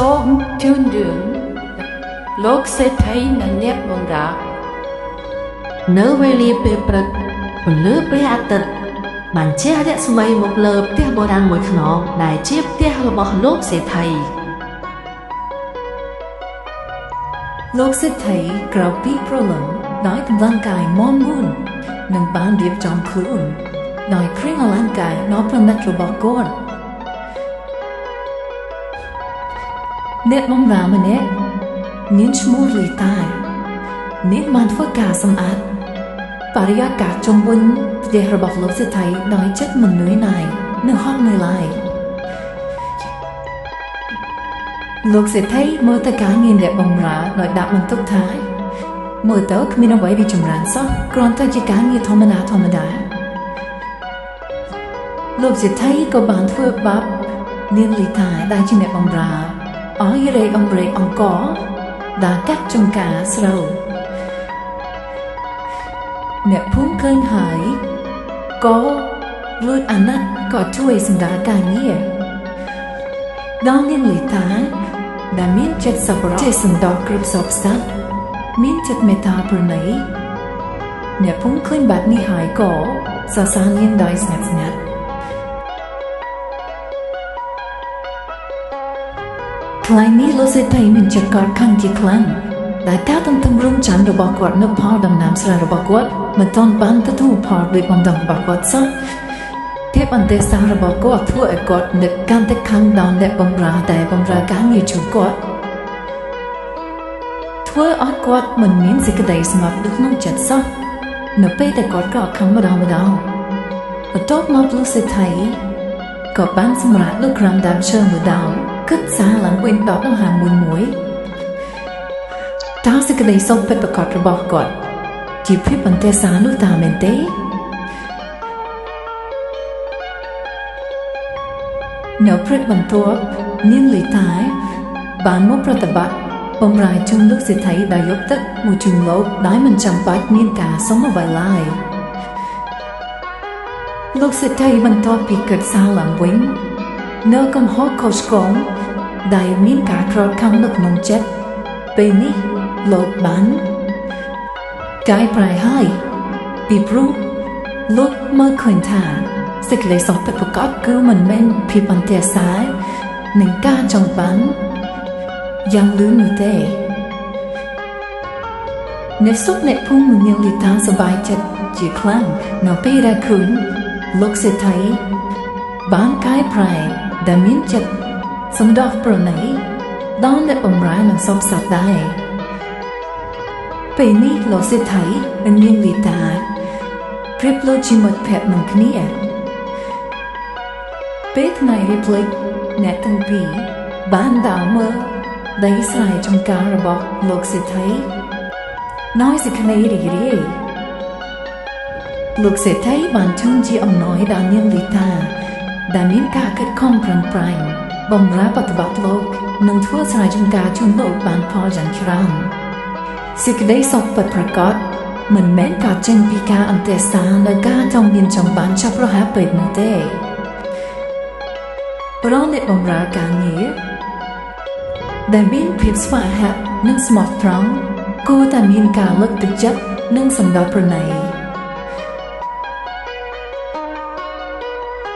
សូមជូនរឿងលោកសេដ្ឋីនិងអ្នកបម្រើ នៅវេលាពេលព្រឹកពន្លឺព្រះអាទិត្យបានជះរស្មីមកលើផ្ទះបុរាណមួយខ្នងដែលជាផ្ទះរបស់លោកសេដ្ឋី លោកសេដ្ឋីក្រោកពីព្រលឹមដោយកម្លាំងកាយមាំមួននិងបានរៀបចំខ្លួនដោយគ្រឿងអលង្ការដ៏ប្រណិតរបស់គាត់អ្នកបម្រើម្នាក់មានឈ្មោះលីតានាងបានធ្វើការសម្អាតបរិយាកាសជុំវិញផ្ទះរបស់លោកសេដ្ឋីដោយចិត្តមិននឿយណាយនិងហត់នឿយឡើយលោកសេដ្ឋីមើលទៅការងារអ្នកបម្រើដោយដាក់បន្ទុកថាមើលទៅគ្មានអ្វីរីចម្រើនសោះគ្រាន់តែជាការងារធម្មតាធម្មតាលោកសេដ្ឋីក៏បានធ្វើបាបនាងលីតាដែលជាអ្នកបម្រើឲ្យរែកអំរែកអង្គដែលកាត់ចំការស្រូវអ្នកភូមិឃើញហើយក៏លួចអាណិតក៏ជួយសម្រាលការងារដល់នាងលីតាដែលមានចិត្តសប្បុរសចេះសន្តោសគ្រប់សព្វសត្វមានចិត្តមេត្តាប្រណីអ្នកភូមិឃើញបែបនេះហើយក៏សរសើរនាងដោយស្ងាត់ស្ងាត់ថ្ងៃនេះលោកសេដ្ឋីមានចិត្តកត់ខឹងជាខ្លាំងដែលការទន្ទឹមរង់ចាំរបស់គាត់នៅផលដំណាំស្រូវរបស់គាត់មិនទាន់បានទទួលផលដូចបំណងរបស់គាត់សោះភាពអន្ទេសសាររបស់គាត់ធ្វើឲ្យគាត់នឹកកាន់តែខឹងដល់អ្នកបម្រើដែលបម្រើការងារជូនគាត់ធ្វើឲ្យគាត់មិនមានសេចក្តីស្ងប់នៅក្នុងចិត្តសោះនៅពេលដែលគាត់ក៏ខឹងម្ដងម្ដងបន្ទាប់មកលោកសេដ្ឋីក៏បានសម្រាកលើក្រោមដើមឈើមួយដើមគិតសារឡើងវិញដល់ដង្ហើមមួយមួយតើសេចក្តីសុខពិតប្រាកដរបស់គាត់ជាភាពអន្ទេសសារនោះតើមែនទេនៅព្រឹកបន្ទាប់នាងលីតាបានមកប្រតិបត្តិបំរើជូនលោកសេដ្ឋីដោយយកទឹកមួយជូនលោកដោយមិនចាំបាច់មានការសុំអ្វីឡើយលោកសេដ្ឋីបន្ទាប់ពីគិតសារឡើងវិញនៅកំហុសខុសឆ្គងដែលមានការក្រោធខឹងនៅក្នុងចិត្តពេលនេះលោកបានកែប្រែហើយពីព្រោះលោកមើលឃើញថាសេចក្តីសុខពិតប្រាកដគឺមិនមែនភាពអន្ទះសារនិងការចង់បានយ៉ាងលឿននោះទេអ្នកសុខអ្នកភូមិនាងលីតាសប្បាយចិត្តជាខ្លាំងនៅពេលដែលឃើញលោកសេដ្ឋីបានកែប្រែដែលមានចិត្តសំដោសប្រណីដល់អ្នកបម្រើនិងសពសត្វដែរពេលនេះលោកសេដ្ឋីនិងនាងលីតាប្រៀបដូចជាមិត្តភក្តិនឹងគ្នាពេលថ្ងៃរៀបលិចអ្នកទាំងពីរបានដើរមើលដីស្រែចម្ការរបស់លោកសេដ្ឋីដោយសេចក្តីរីករាយលោកសេដ្ឋីបានជូនជាអំណោយដល់នាងលីតាដែលមានការខិតខំប្រឹងប្រែងបម្រើប្រតិបត្តិលោកនិងធ្វើស្រែចម្ការជូនលោកបានផលយ៉ាងច្រើនសេចក្តីសុខពិតប្រាកដមិនមែនកើតចេញពីការអន្ទះសារនៅការចង់មានចង់បានឆាប់រហ័សពេកនោះទេព្រោះអ្នកបម្រើការងារដែលមានភាពស្វាហាប់និងស្មោះត្រង់គួរតែមានការលើកទឹកចិត្តនិងសន្តោសប្រណី